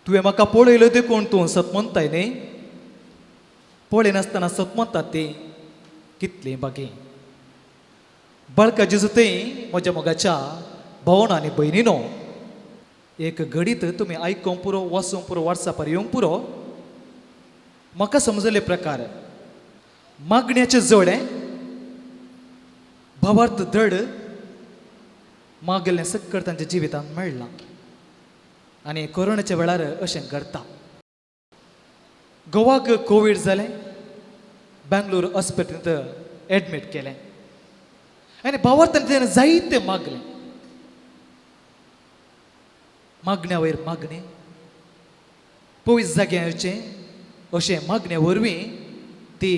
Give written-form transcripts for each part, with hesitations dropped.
तुवें म्हाका पळयलो देखून तूं सत म्हणताय न्ही? पळयनासतना सत म्हणतात ती कितली बागी. बाळका जेजू थंय म्हज्या मोगाच्या भावना आनी भयणीनो, एक घडीत तुमी आयकोंक पुरो, वाचूंक पुरो, वॉट्सॅपार येवंक पुरो. म्हाका समजले प्रकार मागण्याचें जोडें भावार्थ धड मागलें सक्कड तांच्या जिवितांत मेळ्ळां आनी कोरोनाच्या वेळार अशें घडता. गोवाक कोवीड जालें, बेंगलोर हॉस्पिटलांत एडमीट केलें आनी भावार्थान तेणें जायतें मागलें, मागण्या वयर मागणें, पयस जाग्यार येवचें अशें मागण्या वरवीं ती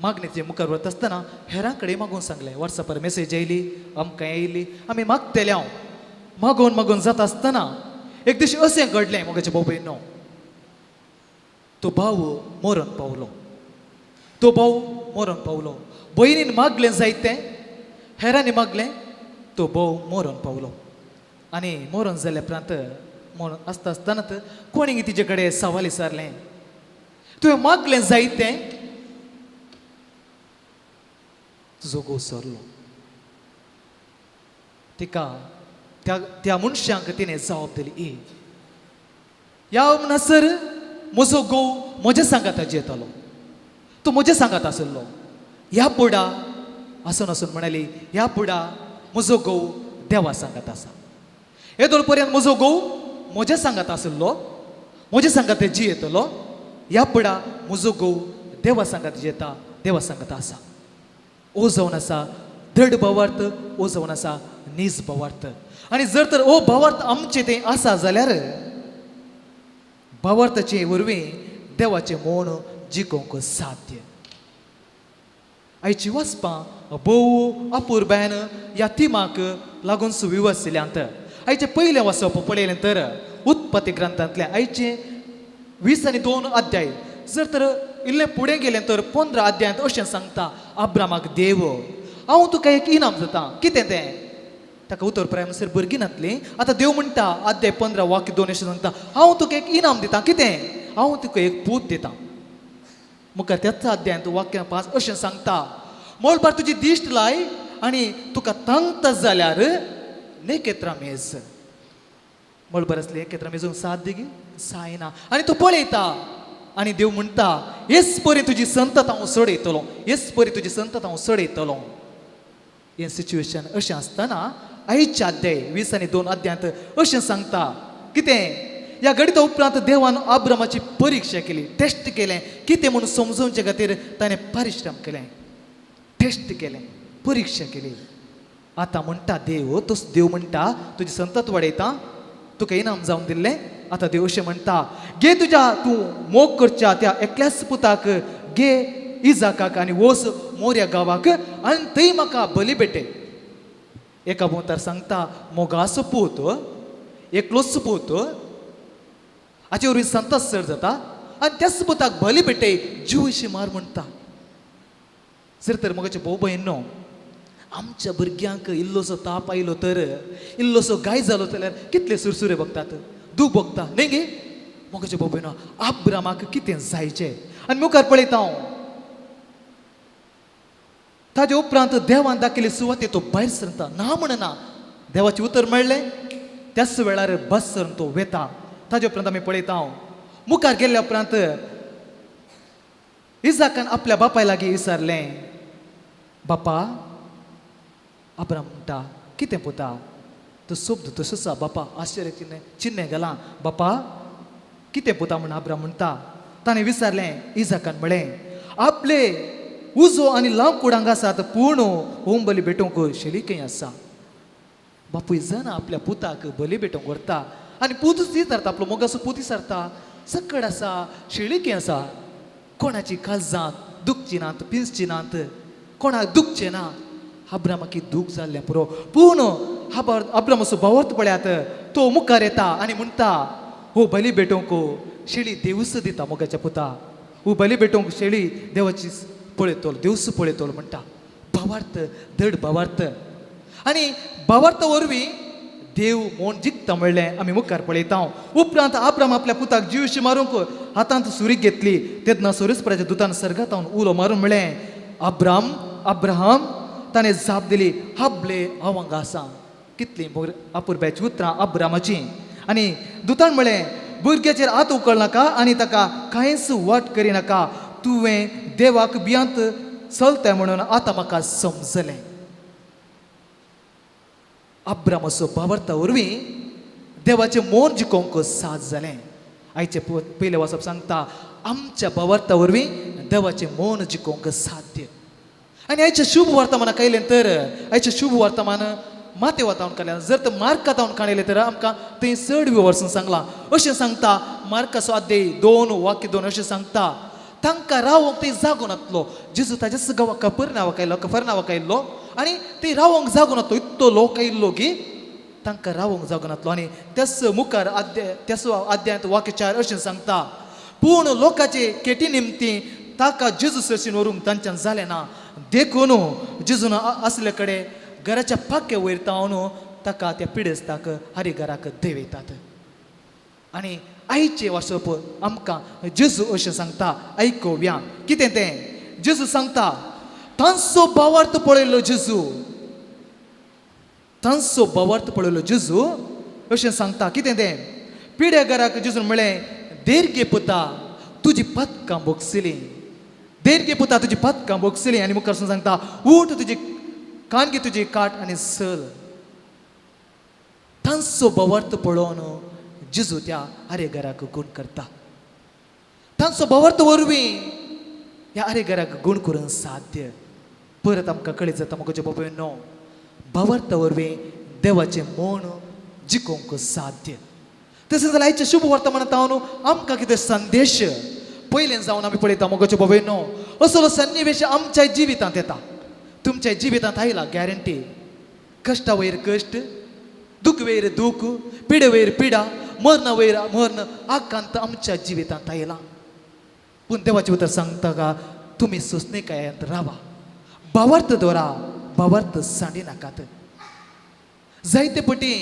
मागणेचे मुखार वता आसतना हेरां कडेन मागून सांगलें. वॉट्सॅपार मेसेज आयली, आमकां येयली, आमी मागतले हांव मागून मागून जाता आसतना एक दीस अशें घडलें मोगाचे भाव भयणो, तो भाव मरण पावलो, तो भाव मरण पावलो. भयणीन मागलें जायतें, हेरांनी मागलें, तो भाव मरण पावलो. आनी मरण जाल्या उपरांत मरण आसता आसतनाच कोणी तिजे कडेन सवाल विचारलें, तुवें मागलें जायतें, तुजो घोव सरलो. तिका त्या त्या मनशांक तिणें जबाब दिली, ए ह्या म्हणसर म्हजो घोव म्हज्या सांगाता जियेतालो, तो म्हज्या सांगात आसलो. ह्या पुडा आसून आसून म्हणाली, ह्या पुडा म्हजो घोव देवा सांगात आसा. येदोळ पर्यंत म्हजो घोव म्हज्या सांगात आसलो, म्हज्या सांगात जियेतलो, ह्या पुडा म्हजो घोव देवा सांगात जियेता, देवा सांगात आसा. ओ जावन आसा धड भावार्थ, ओ जावन आसा नीज भावार्थ. आनी जर तर ओ भावार्थ आमचे तें आसा जाल्यार भावार्थाचे वरवीं देवाचें म्हूण जिखोवंक साध्य. आयची वाचपां भोव अपुरबायन ह्या तिमाक लागून सुविवसिल्यांत. आयचें पयलें वाचप पळयलें तर उत्पत्ती ग्रंथांतलें आयचें 22 अध्याय. जर तर इल्लें फुडें गेलें तर 15 अध्यायांत अशें सांगता, अब्रामाक देव हांव तुका एक इनाम जाता. कितें तें? ताका उतर प्राय म्हणसर भुरगीं नातलीं. आतां देव म्हणटा अध्याय 15 वाक्य 2 अशें सांगता, हांव तुका एक इनाम दिता. कितें? हांव तुका एक पूत दिता. मुखार त्याच अध्यायांत वाक्य 5 अशें सांगता, मोलपार तुजी दिश्ट लाय आनी तुका तांकता जाल्यार नेकेत्रां मेज. मळबार आसली एकत्र मेजूंक साध्य गी जायना. आनी तूं पळयता आनी देव म्हणटा, हेच परी तुजी संतत हांव चडयतलो, हेच परी तुजी संतत हांव चडयतलो. हें सिच्युएशन अशें आसतना आयच्या अध्याय 22 अध्यायांत अशें सांगता, कितें? ह्या घडिता उपरांत देवान अब्रामाची परिक्षा केली, टेस्ट केलें. कितें म्हूण समजोवचे खातीर ताणें परिश्रम केलें, टेस्ट केलें, परिक्षा केली. आतां म्हणटा देव, तोच देव म्हणटा तुजी संतत वाडयता, तुका इनाम जावन दिल्लें. आतां देव अशें म्हणटा, घे तुज्या तूं मोग करच्या त्या एकल्याच पुताक, घे इजाकाक आनी वोस मोर्या गांवाक आनी थंय म्हाका बली भेटय. एका भोंवतार सांगता मोगाचो पूत, एकलोच पूत, हाचे वरवीं संतत चड जाता आनी त्याच पुताक बली भेटय, जिवशी मार म्हणटा. जर तर मोगाचे भोव भयणो, आमच्या भुरग्यांक इल्लोसो ताप आयलो तर, इल्लोसो गाय जालो जाल्यार कितले सुरसुरे बगतात, दूख भोगता न्ही गे? मोगाचे भोव भयणो, अब्रामाक कितें जायचें? आनी मुखार पळयता हांव, ताजे उपरांत देवान दाखयले सुवाते तो भायर सरता, ना म्हणना देवाचें उतर मेळ्ळें त्याच वेळार बस सरून तो वेता. ताजे उपरांत आमी पळयता हांव मुखार गेल्ल्या उपरांत इजाकान आपल्या बापाय लागीं विचारलें, बापा. अब्राम म्हणटा, कितें पुता? तो शब्द तसोच आसा, बापा आश्चर्य चिन्हें चिन्हें घालां. बापा कितें पुता म्हूण अब्राम म्हणटा. ताणें विचारलें, इजाकान म्हळें, आपले उजो आनी लांकूड हांगा आसात, पूण होम बली भेटोवंक शेली खंय आसा? बापूय जाणा आपल्या पुताक बली भेटोवंक व्हरता आनी पूतच विचारता, आपलो मोगाचो पूत विचारता, सकड आसा, शेळी खंय आसा? कोणाची काळजांत दुखची नात, पिंजची नात, कोणाक दुखचें ना? अब्रामाक दूख जाल्लें पुरो, पूण अब्रामाचो भावार्थ पळयात, तो मुखार येता आनी म्हणटा, हो बली भेटोवंक शेळी देवूच दिता. मोगाच्या पुता, हो बली भेटोवंक शेळी देवाची पळयतलो, देवूच पळयतलो म्हणटा. भावार्थ, धड भावार्थ. आनी भावार्थ वरवीं देव मोन जिखता म्हणलें आमी मुखार पळयता. उपरांत आब्राम आपल्या पुताक जिवशी मारूंक हातांत सुरी घेतली. तेन्ना सोरेस्पराच्या दुतान सर्गातावन उलो मारून म्हणलें, अब्राम, अब्राहम. ताणें जाप दिली, हाबले हांव हांगा आसा. कितलीं अपुरबायचीं उतरां अब्रामाचीं. आनी दुतान म्हणलें, भुरग्याचेर हात उकळ नाका आनी ताका कांयच वाट करिनाका. तुवें देवाक भियांत चलताय म्हणून आतां म्हाका समजलें. अब्रामाचो भावार्था वरवीं देवाचें मोन जिखोवंक साथ जालें. आयचें पयलें वाचप सांगता, आमच्या भावार्था वरवीं देवाचें मोन जिखोवंक साध्य. आनी आयचें शुभ वर्तमानाक आयलें तर, आयचें शुभ वर्तमान माते वातावरण काडलें, जर तर मार्का तावन काडलें तर आमकां थंय चड विवर्सून सांगलां. अशें सांगता मार्काचो अध्याय 2 वाक्य 2 अशें सांगता, तांकां रावोंक थंय जागो नातलो. जेजू ताज्याच गांवाक कपर्नावाक आयलो, कफरनावाक आयिल्लो आनी थंय रावोंक जागो नातलो. इतलो लोक आयिल्लो की तांकां रावोंक जागो नातलो. आनी त्याच मुखार अध्याय, त्याच अध्यायांत वाक्य 4 अशें सांगता, पूण लोकांचे केटी निमती ताका जेजू सरशीन व्हरूंक तांच्यान जालें ना. देखून जेजून आसले कडेन घराच्या पाक्या वयर तावन ताका त्या पिडेस्ताक हरी घराक देंवयतात. आनी आयचें वाचप आमकां जेजू अशें सांगता, आयकुया कितें तें. जेजू सांगता, तांचो भावार्थ पळयलो जेजू, तांचो भावार्थ पळयलो जेजू अशें सांगता कितें तें. पिड्या घराक जेजून म्हणलें, देर्गे पुता तुजी पदकां भोगसली, देर्गे पुता तुजी पदकां भोगसली. आनी मुखार सांगता, उठ तुजी कानगी तुजी काट आनी सल. तांचो भावार्थ पळोवन जेजू त्या आरेघराक गूण करता. तांचो भावार्थ वरवीं ह्या आरेघराक गूण करूंक साध्य. परत आमकां कळीत जाता म्हज्या बाबांनो, भावार्थ वरवीं देवाचें मोन जिखोवंक साध्य. तशें जाल्यार आयचें शुभ वर्तमानांत हांव आमकां कितें संदेश पयलें जावन आमी पळयता मोगाच्यो बाबांनो, असलो सन्निवेश आमच्या जिवितांत येता, तुमच्या जिवितांत आयला गॅरंटी. कश्टा वयर कश्ट, दुख वयर दूख, पिडे वयर पिडा, मरण वयर मरण, आकांत आमच्या जिवितांत आयला. पूण देवाचें उतर सांगता का तुमी सोंसणीकायेंत रावा, भावार्थ दवरा, भावार्थ सांडी नाकात. जायते पटी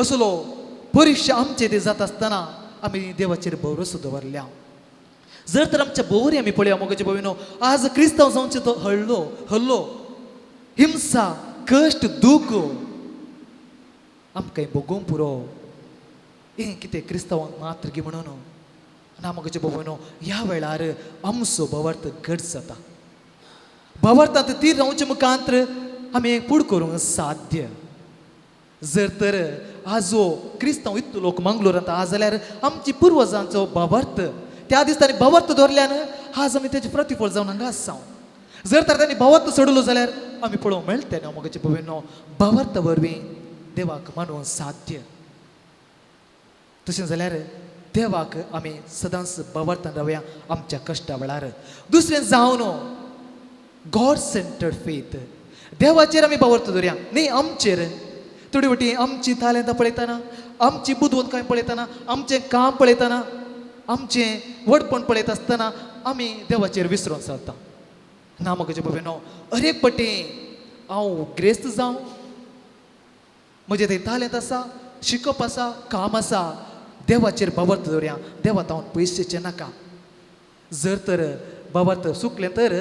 असलो परिक्षा आमचे ते जाता आसतना आमी देवाचेर भरवंसो दवरल्या. जर तर आमच्या भोवरी आमी पळया मोगाचे भोविनो, आज क्रिस्तांव जावचे तो हल्लो हल्लो, हिंसा, कश्ट, दूख आमकां भोगोवंक पुरो. हें कितें क्रिस्तांवांक मात्र गी म्हणून ना मोगाचे भोविनो, ह्या वेळार आमचो भावार्थ घट जाता. भावार्थांत तीर रावचे मुखांत्र आमी फुड करूंक साध्य. जर तर आजो क्रिस्तांव इतलो लोक मंगलोरांत आहा जाल्यार आमची पुर्वजांचो भावार्थ त्या दिसांनी भावार्थ दवरल्यान आज आमी तेजें प्रतिफळ जावन हांगा आसा. जर तर तांणी भावार्थ सोडलो जाल्यार आमी पळोवंक मेळटलें न्हू मोगाचे भोविनो. भावार्थ वरवीं देवाक मानूंक साध्य. तशें जाल्यार देवाक आमी सदांच भावार्थान रावया आमच्या कश्टा वेळार. दुसरें जावन गॉड सेंटर्ड फेथ, देवाचेर आमी भावार्थ दवरया न्ही आमचेर. थोडी वटी आमची तालेंतां पळयतना, आमची बुदवंतकाय पळयतना, आमचें काम पळयतना, आमचें व्हडपण पळयता आसतना आमी देवाचेर विसरून चलता. ना म्हजे बाबेनो, अरेक पटी हांव ग्रेस्त जावं, म्हजें थंय तालेंत आसा, शिकप आसा, काम आसा, देवाचेर भावार्थ दवरया, देवा तावन पयशेचें नाका. जर तर भावार्थ सुकलें तर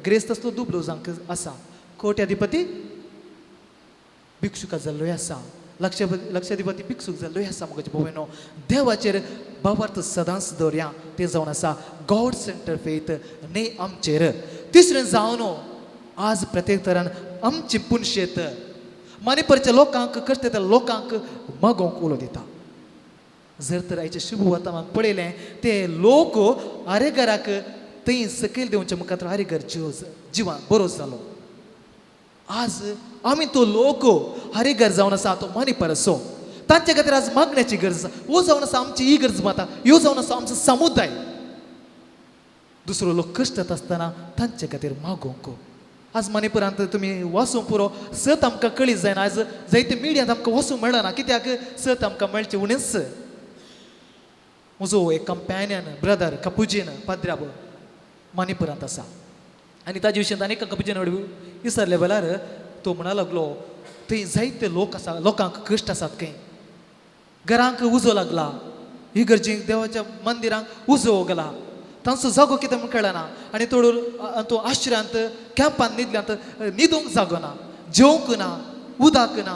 ग्रेस्त आसलो दुबलो जावंक आसा, कोट्याधिपती भिक्षुका जाल्लोय आसा, लक्षाधिपती भिक्षूक जाल्लोय आसा. म्हजे भोवनो, देवाचेर भावार्थ सदांच दवरया, तें जावन आसा गॉड सेंटर फेथ न्ही आमचेर. तिसरें जावन आज प्रत्येक तरान आमची पुनशेत मानीपरच्या लोकांक, कश्ट त्या लोकांक मागोवंक उलो दिता. जर तर आयचें शुभ वर्तमान पळयलें ते लोक आरेघराक थंय सकयल देंवच्या मुखार आरेघर जीव जिवान बरो जालो. आज आमी तो लोक हरेघर जावन आसा तो मानीपर असो, तांचे खातीर आज मागण्याची गरज आसा. हो जावन आसा आमची ही गरज माता, ह्यो जावन आसा आमचो समुदाय. दुसरो लोक कश्टात आसतना तांचे खातीर मागोवंक आज मणिपुरांत तुमी वाचूंक पुरो, सत आमकां कळीत जायना. आज जायते मिडियांत आमकां वचूंक मेळना, कित्याक सत आमकां मेळचें उणेंच. म्हजो एक कंपॅनियन ब्रदर कपुजीन पाद्राब मणिपुरांत आसा आनी ताजे विशीं आनी एका कपुजीन विसरले वेळार तो म्हणा लागलो, थंय जायते लोक आसा, लोकांक कश्ट आसात. खंय घरांक उजो लागला, इगर्जींक देवाच्या मंदिरांक उजो गेला, तांचो जागो कितें म्हूण कळना. आनी थोडो तो आश्र्यांत कॅम्पांत न्हिदल्यांत, न्हिदूंक जागो ना, जेवंक ना, उदक ना.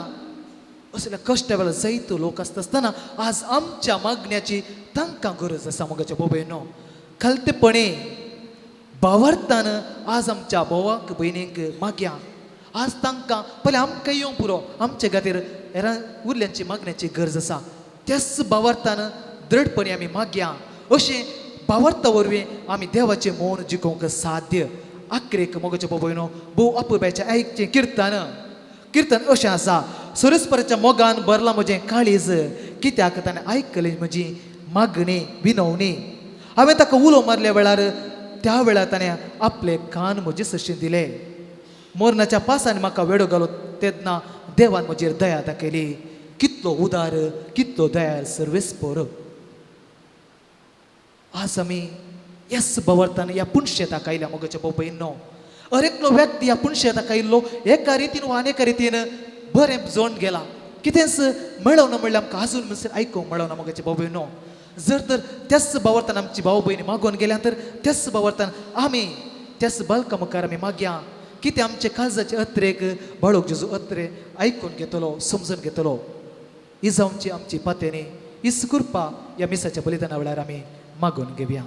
असल्या कश्टा वेळार जायतो लोक आसता आसतना आज आमच्या मागण्याची तांकां गरज आसा. मोगाच्या भोव खालतेपणे भावार्थान आज आमच्या भावाक भयणींक मागया. आज तांकां पयलें आमकां येवंक पुरो, आमचे खातीर हेरां उरल्यांची मागण्याची गरज आसा. त्याच भावार्थान दृढपणे आमी मागया. अशें भावार्था वरवीं आमी देवाचें मौन जिखोवंक साध्य. आखरेक मोगाचे भोव भोव अपुरबायचें आयकचें किर्तन. किर्तन अशें आसा, सुरेस्पराच्या मोगान भरलां म्हजें काळीज, कित्याक ताणें आयकली म्हजी मागणी विनवणी. हांवें ताका उलो मारल्या वेळार त्या वेळार ताणें आपले कान म्हजे सशीं दिले. मरणाच्या पासान म्हाका वेडो घालो तेन्ना देवान म्हजेर दया दाखयली. कितलो उदार, कितलो दयाळ सर्वेस्पर. आज आमी येस भवरतान ह्या पुणशेताक आयल्या. मोगाच्या भाव भयणींनो, हर एकलो व्यक्ती ह्या पुणशेताक आयिल्लो एका रितीन वा आनी एका रितीन बरें जोड गेला, कितेंच मेळोवना म्हणल्यार आमकां आजून म्हणसर आयकूंक मेळोवना. मोगाचे भाव भयणींनो, जर तर त्याच भावार्थान आमची भाव भयणी मागोवन गेल्या तर त्याच भावार्थान आमी त्याच बालका मुखार आमी मागया. कितें आमचे काळजाचे अत्रेक बाळूक जेजू अत्रे आयकून घेतलो, समजून घेतलो. ही जावची आमची पातेनी, हीच कृपा ह्या मिसाच्या बलिदाना वेळार आमी मागून घेवया.